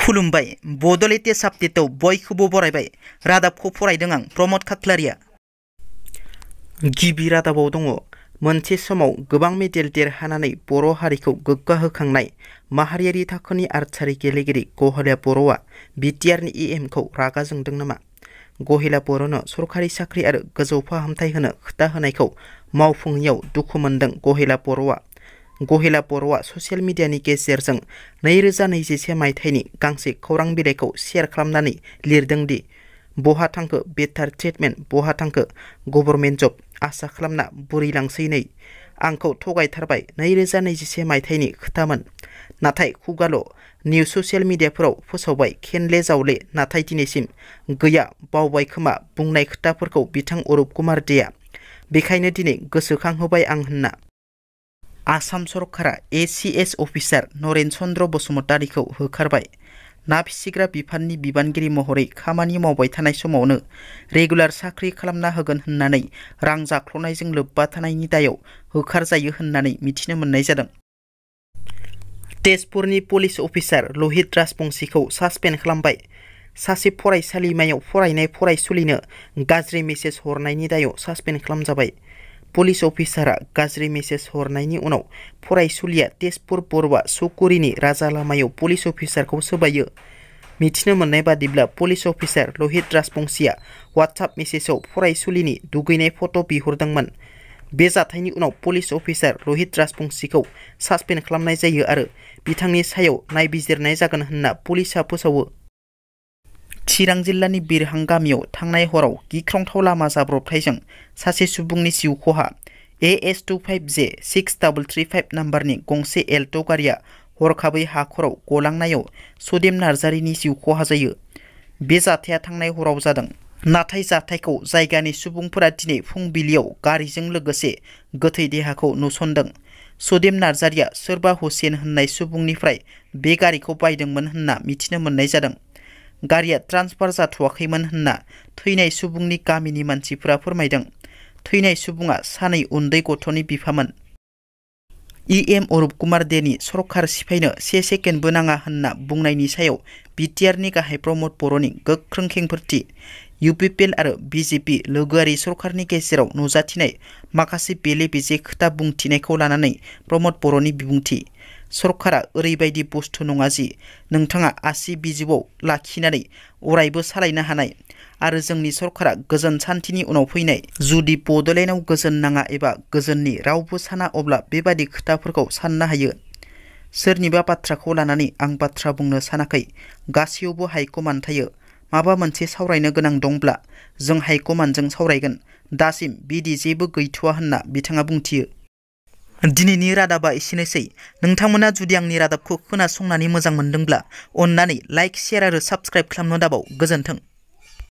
खुलुमबाय बड' लेटेस्ट आपडेटआव बयखौबो बरायबाय। रादाबखौ फरायदों आं प्रमद खाख्लारिया। गिबि रादाबाव दङ मोनसे समाव गोबां मेडेल देरहानानै बर' हारिखौ गोग्गाहोखांनाय माहारियारि थाखोनि आर्चारि गेलेगिरि गहेला बर'आ बिटिआरनि इएमखौ रागा जोंदों नामा? गहेला बर'नो सरखारि साख्रि आरो गोजौ फाहामथाय होनो खोथा होनायखौ मावफुङैयाव दुखु मोनदों गहेला बर'आ। गहेला बर'आ ससियेल मिडियानि गेजेरजों 2021 मायथाइनि गांसे खौरां बिलाइखौ शेयार खालामनानै लिरदों दि बहा थांखो बेटार ट्रिटमेन्ट, बहा थांखो गभर्नमेन्ट जब आसा खालामना बुरैलांसै नै। आंखौ थगायथारबाय 2021 मायथाइनि खोथामोन, नाथाय खुगाल' निउस ससियेल मिडियाफोराव फोसावबाय खेनले जावले, नाथाय दिनैसिम गैया बावबाय खोमा बुंनाय खोथाफोरखौ बिथां अरुप कुमार देआ। बेखायनो दिनै गोसोखांहोबाय आं होनना आसाम सरकारा एसीएस अफिसार नरेन चन्द्र बसुमतारीखौ होखारबाय। ना फिसिग्रा बिफाननि बिबानगिरि महरै खामानि मावबाय थानाय समावनो रेगुलार साख्रि खालामना होगोन होननानै रां जाख्ल'नायजों लोब्बा थानायनि दायाव होखारजायो होननानै मिथिनो मोननाय जादों। तेजपुरनि पुलिस अफिसार लहित राजबंसीखौ सासपेन्ड खालामबाय। सासे फरायसालिमायाव फरायनाय फरायसुलिनो गाज्रि मेसेज हरनायनि दायाव सासपेन्ड खालामजाबाय। पुलिस अफिसारा गाज्रि मेसेज हरनायनि उनाव फरायसुलिया तेजपुर बर'आ सुकुरिनि राजा लामायाव पुलिस अफिसारखौ सोबायो। मिथिनो मोननाय बादिब्ला पुलिस अफिसार लहित राजबंसीया वाट्सएप मेसेजाव फरायसुलिनि दुगैनाय फट' बिहरदोंमोन। बे जाथायनि उनाव पुलिस अफिसार लहित राजबंसीखौ सासपेन्ड खालामनाय जायो आरो बिथांनि सायाव नायबिजिरनाय जागोन होनना पुलिसआ फोसावो। चिरां जिल्लानि बिरहां गामियाव थांनाय हराव गिख्रंथाव लामा जाब्रबथायजों सासे सुबुंनि जिउ खहा। AS25J6335 नाम्बारनि गंसे एल्ट' गारिया हरखाबै हाखराव गलांनायाव सुदेम नार्जारिनि जिउ खहा जायो। बे जाथाया थांनाय हराव जादों, नाथाय जाथायखौ जायगानि सुबुंफोरा दिनै फुंबिलियाव गारिजों लोगोसे गोथै देहाखौ नुसनदों। सुदेम नार्जारिया सोरबा हुसेन होननाय सुबुंनिफ्राय बे गारिखौ बायदोंमोन होनना मिथिनो मोननाय जादों। गारिया ट्रान्सफार जाथ'वाखैमोन होनना थैनाय सुबुंनि गामिनि मानसिफोरा फोरमायदों। थैनाय सुबुङा सानै उन्दै गथ'नि बिफामोन। इएम अरुप कुमार देनि सरखार सिफायनो 1 सेकेन्डबो नाङा होनना बुंनायनि सायाव बिटिआरनि गाहाय प्रमद बर'नि गोख्रों खेंफोरथि। UPPL आरो बिजेपि लोगोआरि सरखारनि गेजेराव नुजाथिनाय माखासे बेले-बेजे खोथा बुंथिनायखौ लानानै प्रमद बर'नि बिबुंथि। सरकारा ओरैबायदि बुस्थु नङा जि नोंथाङा आसि बिजौआव लाखिनानै अरायबो सालायनो हानाय, आरो जोंनि सरकारा गोजोन सान्थिनि उनाव फैनाय। जुदि बड'लेण्डआव गोजोन नाङा एबा गोजोननि रावबो साना अब्ला बेबादि खोथाफोरखौ साननो हायो। सोरनिबा बाथ्राखौ लानानै आं बाथ्रा बुंनो सानाखै। गासैयावबो हाइकमान्ड थायो। माबा मोनसे सावरायनो गोनां दंब्ला जों हाइकमान्डजों सावरायगोन। दासिम बिदि जेबो गैथ'वा होनना बिथाङा बुंथियो। दिनैनि रादाबा एसेनोसै। नोंथांमोना जुदि आंनि रादाबखौ खोनासंनानै मोजां मोनदोंब्ला अन्नानै लाइक, शेयार आरो साबस्क्राइब खालामनो दाबाव। गोजोन्थों।